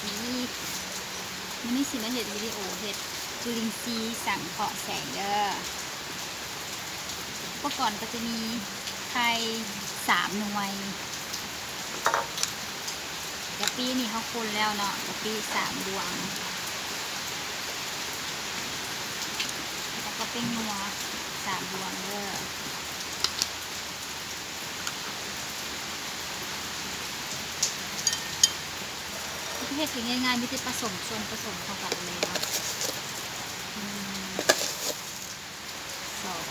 ນີ້ ມື້ນີ້ຊິມາເຮັດວິດີໂອເຮັດຈຸລິນຊີສັງເຄາະແສງເດີ້. ອຸປະກອນກໍຈະມີໄຂ່ສາມໜ່ວຍ, ກະປິນີ້ເຮົາຄົນແລ້ວເນາະ, ກະປິສາມບວງ ແລ້ວກໍແປ້ງນົວສາມບວງເດີ້. ເຮັດງ່າຍໆ ມີແຕ່ປະສົມສ່ວນປະສົມເຂົ້າກັນເລີຍເນາະ. ໜຶ່ງ ສອງ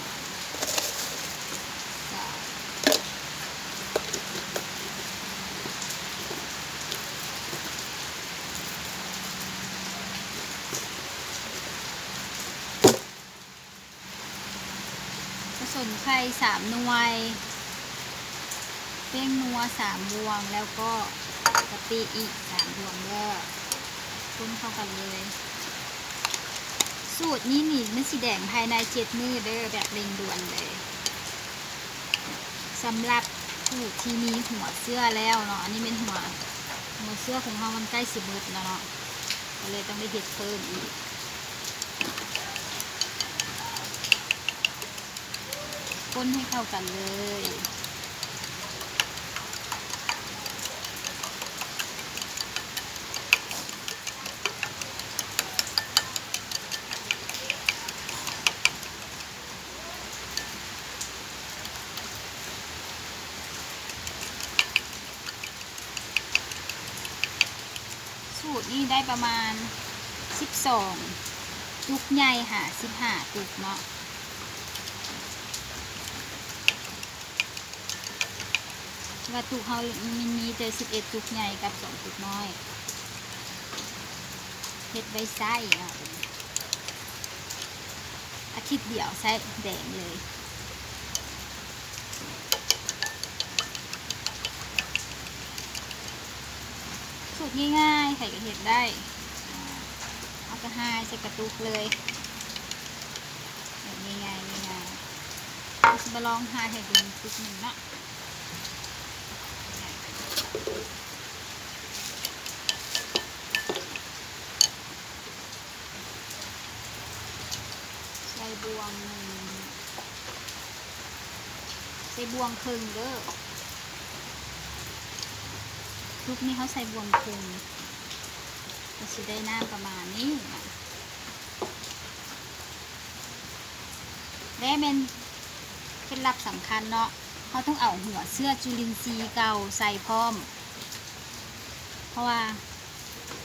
ສາມ. ປະສົມໄຂ່ສາມໜ່ວຍ, ແປ້ງນົວສາມບວງ ແລ້ວກໍກະປິອີກສາມບວງເດີ້. ຄົນເຂົ້າກັນເລີຍ. ສູດນີ້ນີ້ມັນຊິແດງພາຍໃນເຈັດມື້ເດີ້, ແບບເລັ່ງດ່ວນເລີຍ. ສຳລັບຜູ້ທີ່ມີຫົວເຊື້ອແລ້ວເນາະ, ອັນນີ້ແມ່ນຫົວ ຫົວເຊື້ອຂອງເຮົາມັນໃກ້ຊິເບິດແລ້ວເນາະ, ກໍເລີຍຕ້ອງໄດ້ເຮັດເພີ່ມອີກ. ຄົນໃຫ້ເຂົ້າກັນເລີຍ. ສູດນີ້ໄດ້ປະມານສິບສອງຕຸກໃຫຍ່ ຫ້າສິບຫ້າຕຸກເນາະ, ແຕ່ວ່າຕຸກເຮົາມີ ມີແຕ່ສິບເອັດຕຸກໃຫຍ່ກັບສອງຕຸກນ້ອຍ. ເຮັດໄວ້ໃຊ້ເນາະ. ອາທິດດຽວໃຊ້ແດງເລີຍ. ສູດງ່າຍໆ ໃຜກໍເຮັດໄດ້. ເອົາກະຫ່າຍໃສ່ກະຕຸກເລີຍ. ແບບງ່າຍໆ ງ່າຍໆ. ເຮົາຊິມາລອງຫ່າຍໃຫ້ເບິ່ງຕຸກໜຶ່ງເນາະ. ໃສ່ບ່ວງໜຶ່ງ ໃສ່ບ່ວງເຄິ່ງເດີ້. ຕຸກນີ້ເຮົາໃສ່ບ່ວງເຄິ່ງ ກໍຊິໄດ້ນ້ຳປະມານນີ້. ແລະແມ່ນເຄັດລັບສຳຄັນເນາະ, ເຮົາຕ້ອງເອົາຫົວເຊື້ອຈຸລິນຊີເກົ່າໃສ່ພ້ອມ ເພາະວ່າ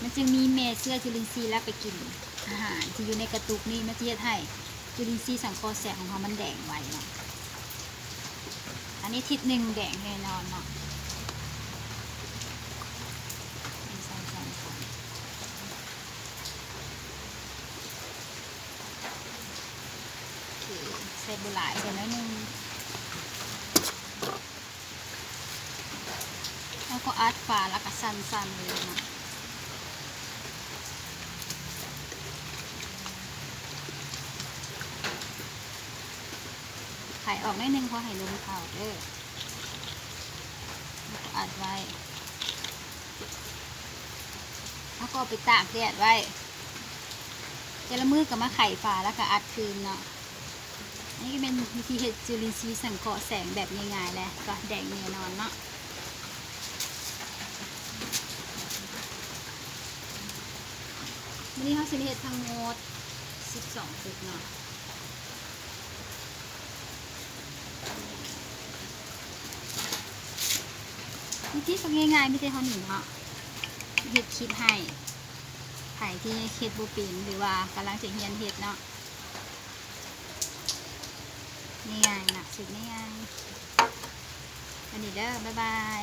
ມັນຈະມີແມ່ເຊື້ອຈຸລິນຊີລະໄປກິນອາຫານທີ່ຢູ່ໃນກະຕຸກນີ້, ມັນຈະເຮັດໃຫ້ຈຸລິນຊີສັງເຄາະແສງຂອງເຮົາມັນແດງໄວເນາະ. ອັນນີ້ທິດໜຶ່ງແດງແນ່ນອນເນາະ. ໂອເຄ ໃສ່ບໍ່ຫຼາຍ ໃສ່ໜ້ອຍໜຶ່ງ ແລ້ວກໍອັດຝາ ແລ້ວກໍສັ່ນໆເລີຍເນາະ. ໄຂອອກໜ້ອຍໜຶ່ງ ເພາະໃຫ້ລົມເຂົ້າເດີ້. ແລ້ວກໍອັດໄວ້ ແລ້ວກໍເອົາໄປຕາກແດດໄວ້. ແຕ່ລະມື້ກໍມາໄຂຝາ ແລ້ວກໍອັດຄືນເນາະ. ອັນນີ້ກໍແມ່ນວິທີເຮັດຈຸລິນຊີສັງເຄາະແສງແບບງ່າຍໆ ແລະກໍແດງແນ່ນອນເນາະ. ມື້ນີ້ເຮົາຊິມາເຮັດທັງໝົດສິບສອງຊຸດເນາະ. ວິທີກໍງ່າຍໆ ມີແຕ່ເຮົານີ້ເນາະ ເຮັດຄລິບໃຫ້ ໃຜທີ່ເຮັດບໍ່ເປັນ ຫຼືວ່າກຳລັງຈະຮຽນເຮັດເນາະ. ງ່າຍໆ ຫຼັກສູດງ່າຍໆ ອັນນີ້ເດີ້ ບາຍບາຍ.